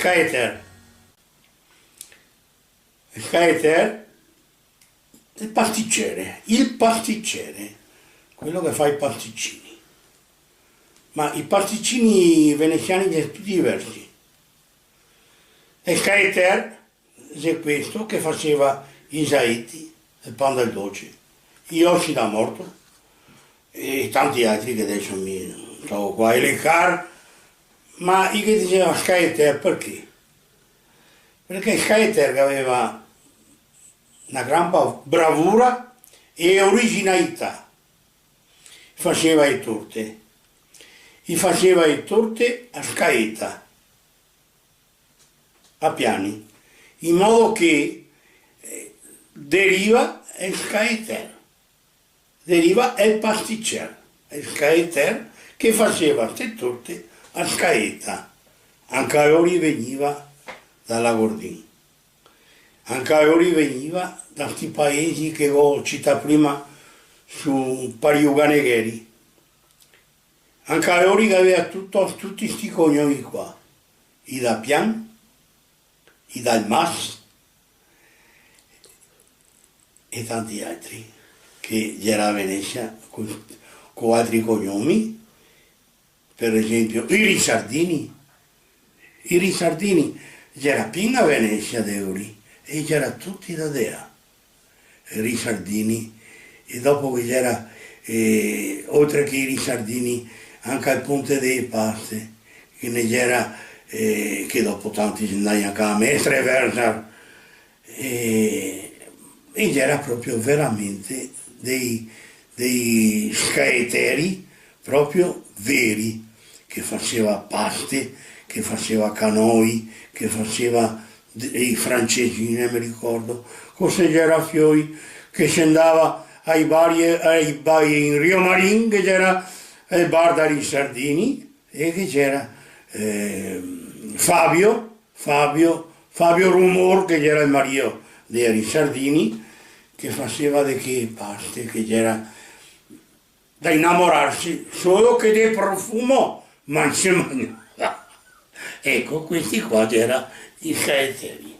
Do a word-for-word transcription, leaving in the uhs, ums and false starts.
Scaeter. Scaeter, el pasticere, il pasticere, quelo che fa i pasticini. Ma i pasticini venesiani xe tuti diversi. El scaeter xe questo che faseva i zaiti, el pan del dolce, i osi da morto, e tanti altri che deso mi no so qua elencar, ma i ghe diseva scaeter parché? Parché el scaeter gaveva na gran pa-, bravura e originalità. Faseva e torte, i faseva e torte a scaeta, a piani, in modo che, eh, deriva el scaeter, deriva el pasticer, el scaeter che faseva ste torte a scaeta, anca lori vegniva da Lagordin, anca lori vegniva da sti paesi che go cità prima su Pariuganegheri. Anca lori che gaveva tuto, tuti sti cognomi qua, i Dapian, i Dalmas e tanti altri, che gera a Venesia co, co altri cognomi, per esempio, i Risardini. I Risardini, gera pin a Venesia de lori, e gera tuti da de là. Risardini, e dopo che gera, eh, oltre che i Risardini, anca el Ponte dee Paste, che ne gera, eh, che dopo tanti xe ndai anca a Mestre, Verzar, e, e gera proprio veramente dei, dei scaeteri proprio veri, che faseva paste, che faseva canoi, che faseva de-, i francesini, me ricordo, co se gera fioi, che se ndava ai bar, ai bar in Rio Marin, che gera el bar dei Risardini, e che gera, ehm, Fabio, Fabio, Fabio Rumor, che gera el marìo dei Risardini, che faseva de che paste, che gera da inamorarse, solo che de profumo, ma se magnava. Eco, questi qua gera i scaeteri.